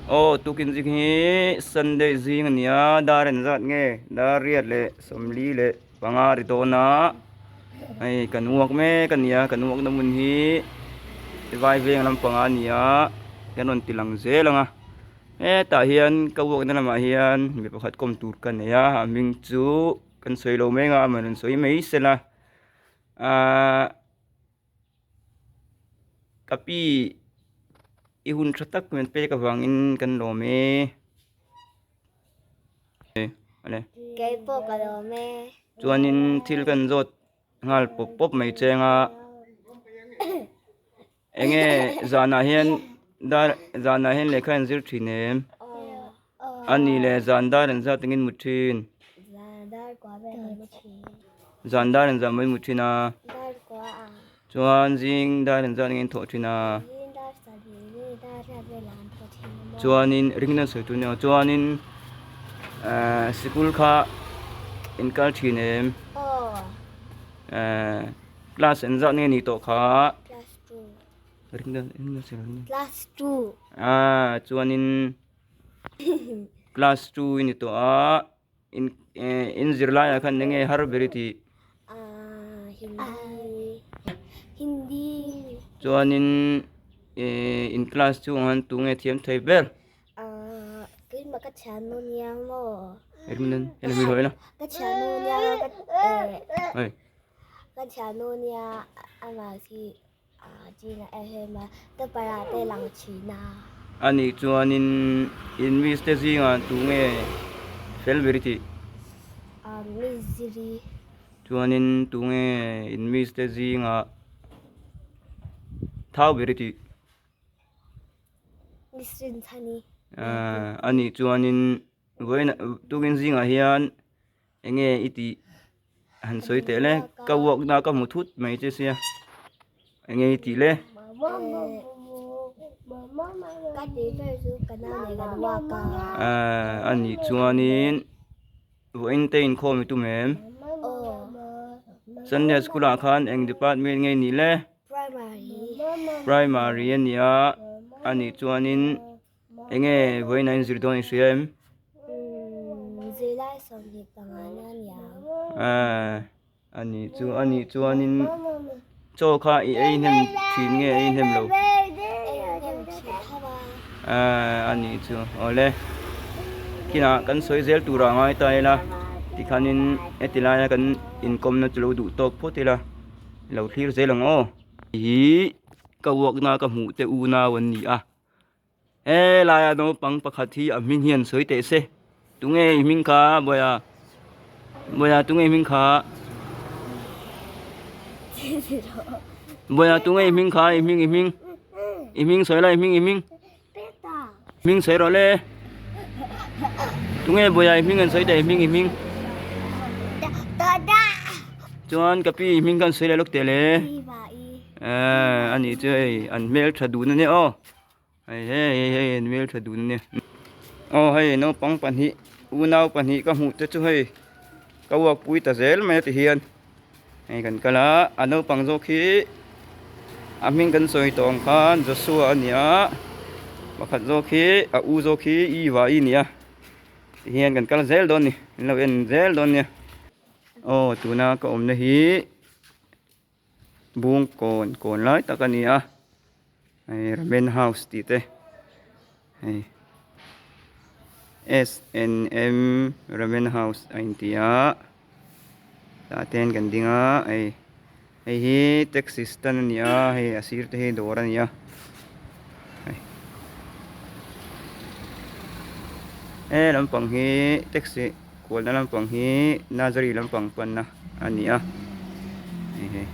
Aw tukin zing hi Sunday zing a nia dar en zat nge dar riat leh 45 ri dawn a hei kan uak mek a nia kan uakna hmun hi vai veng lampang a ni a kan rawn ti lang zel ang a hetah hian ka uakna lamah hian mi pakhat kawm tur ka nei a a hming chu kan sawi lo mek a amaherawhchu an sawi mai sela ahh. Ka pi i hun tha tak min pek avangin kan lawm e. Kei pawh ka lawm e. Chuanin thil kan zawt nghal pawp pawp mai cheng a. Enge zanah hian dar zanah hian lehkha in zir thin em? A ni le zan dar an zat engin mu thin? Zan dar an zah mai mu thin a. Chuan zing dar an zat engin thawh thin a. Chuanin ring nan sawi tur nia chuanin ehh sikul kha in kal thin em? Ehh class an zat nge ni tawh kha? Class 2. Ah chuanin class 2 i ni tawh a in eh in zirlai ah khan enge har ber i tih? Ah Hindi. Hindi. Chuanin eh in class chhungah khan tunge thiam thei ber? Ah keimah ka thiannu nia maw? Ka thiannu nia ka eh ka thiannu nia amah hi A nih chuanin in miss te zingah tunge fel ber i tih? Chuanin tunge in miss te zingah thau ber i tih? A nih chuanin vawiin tukin zingah hian Enge i tih han sawi teh le ka walk na ka hmu thut mai che sia enge i tih le. Aaa a nih chuanin vawiin te inkhawm i tum em? Sunday school ah khan eng department nge i nih le? Primary a nia a nih chuanin. Enge vawiin a inzir dawn i hria em? Zirlai 25 na a ni ang. Aaa a nih chu a nih chuanin chaw kha i ei hnem thin nge ei hnem lo? Ei hnem thin tho a. Aaa a nih chu awle kinah kan sawi zel turah ngai ta ila tikhanin heti laia kan inkawmna chu lo duh tawk phawt ila lo thlir zel ang aw. Hi ka uakna ka hmuh te unau an ni a. He laia naupang pakhat hi a hming hian sawi teh se tunge i hming kha Bawiha Bawiha tunge i hming kha Bawiha tunge i hming kha i hming i hming i hming sawi la i hming i hming hming sawi rawh le tunge Bawiha i hming an sawi teh i hming i hming chuan ka pi i hming khan sawi leh lawk teh le Ehh a nih chu hei an hmeltha dun a nia aw hei hei hei hei an hmeltha dun a nia aw hei naupang pahnih unau pahnih ka hmuh te chu hei ka uak pui ta zel mai a ti hian hei kan kal a a naupang zawk hi a hming kan sawi tawh ang khan Joshua a ni a pakhat zawk hi a u zawk hi Eva i ni a ti hian kan kal zel dawn a ni an lo en zel dawn a nia aw tuna ka awmna hi. Bung kawn kawn lai tak a ni a hei ramen house tih te hei s n m ramen house a inti a tah te hian kan ding a hei hei hi taxi stand a ni a hei a sir te hi dawr a ni a hei he lampang hi taxi. Kualna lampang hi Nazari lampang panna a ni a, hei hei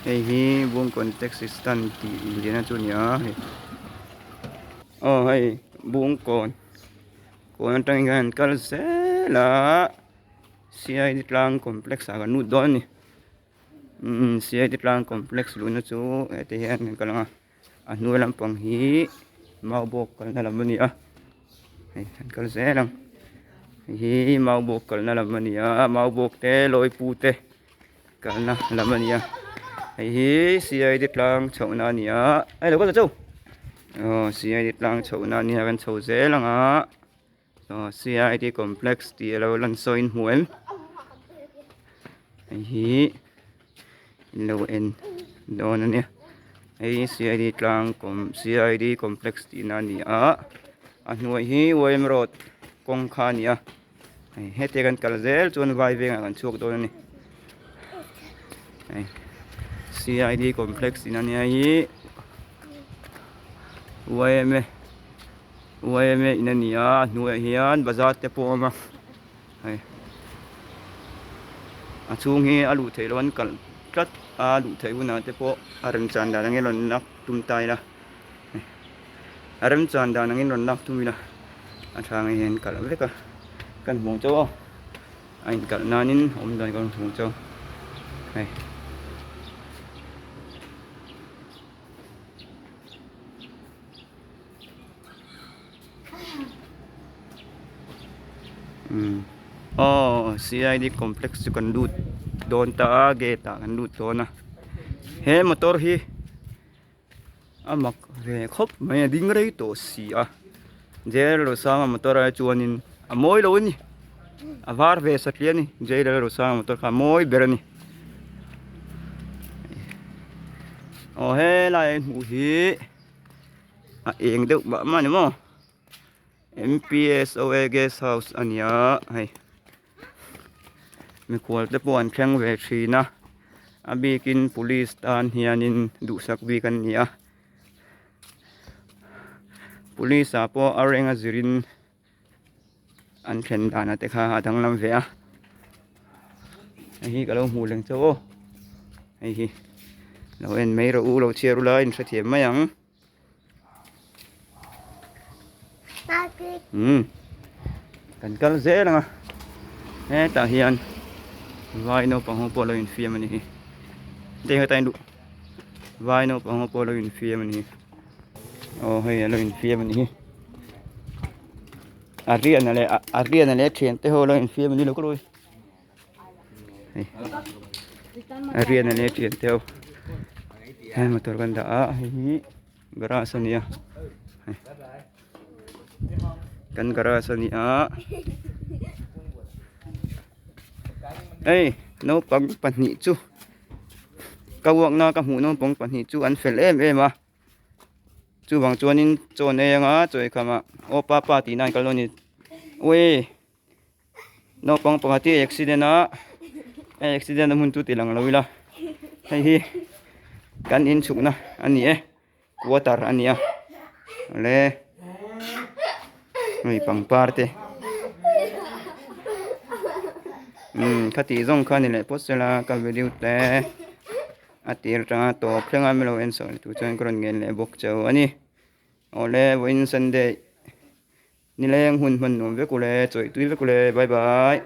hei hi Bungkawn taxi stand tih inziahna chu a ni a hei aw hei Bungkawn kawn atangin khan an kal zel a C_I_D tlang complex ah kan lut dawn a ni umm C_I_D tlang complex luhna chu heti hian kan kal ang a. A hnuai lampang hi maubawk kalna lam a ni a hei an kal zel ang hei hi maubawk kalna lam a ni a maubawk te lawipu te kalna lam a ni a hei hi C_I_D tlang chhohna a ni a hei lo kal ta chu. Aw CID tlang chhohna a nia kan chho zel ang a aw CID complex tih alo lan saw in hmu em hei hi in lo en dawn a nia hei hi CID tlang CID complex tihna a ni a a hnuai hi Y_M road kawng kha a ni a hei hetiang kan kal zel chuan vai vengah kan chhuak dawn a ni hei CID complex tihna a nia hi YMA YMA in a ni a a hnuaiah hian bazar te pawh a awm a hei a chhung hi a luh theih loh an kalh tlat a luh theih hunah te pawh a remchan dan angin rawn lak tum ta ila a remchan dan angin rawn lak tum ila a tha ang hian kalh vek a kan hmuh chauh a a inkalh nanin awm dan kan hmuh chauh hei. Aw CID complex chu kan lut dawn ta a gate ah kan lut dawn a he motor hi a mak ve khawp mai a ding rei tawh si a jail rosanga motor ah chuanin a mawi lo a ni a var ve satliah a ni jail rosanga motor kha a mawi ber a ni aw helai a hmuh hi a eng deuh mah mah a ni maw M_P_S_O_A guest house a ni a hei mikhual te pawh an thleng ve thin a a bikin police tan hianin duhsak bik an ni a police ah pawh a reng a zirin an then dan te kha a danglam ve a hei hi ka lo hmuh leng chauh aw hei hi lo en mai rawh u lo chhiar ula in hrethiam mai ang umm kan kal zel ang a hetah hian vai naupang ho pawh lo infiam a ni hi hetah hian vai naupang ho pawh lo infiam a ni hi aw hei a lo infiam a ni hi a riahna leh a riahna leh a thiante ho lo infiam a ni lo ka lawi hei a riahna leh a thiante ho hei motor kan dah a hei hi garage a ni a hei kan garage a ni a hei naupang pahnih chu ka uakna ka hmuh naupang pahnih chu an fel em em a. Chuvang chuanin chaw an ei anga chaw eikham ah aw pa pa tih nan kal dawn a ni ui naupang pakhat hi accident a hei accident a hmun chu ti lang lo ila hei hi kan inchhukna a ni e quarter a ni a awle hei pangpar te umm khati zawng kha ni leh phawt sela ka video te. A tir atanga tawp thleng a milo en sawi tur chuan ka rawn ngen leh bawk cheu a ni. Awle vawiin Sunday nileng hun hman nuam vek ule chawih tui vek ule bye bye.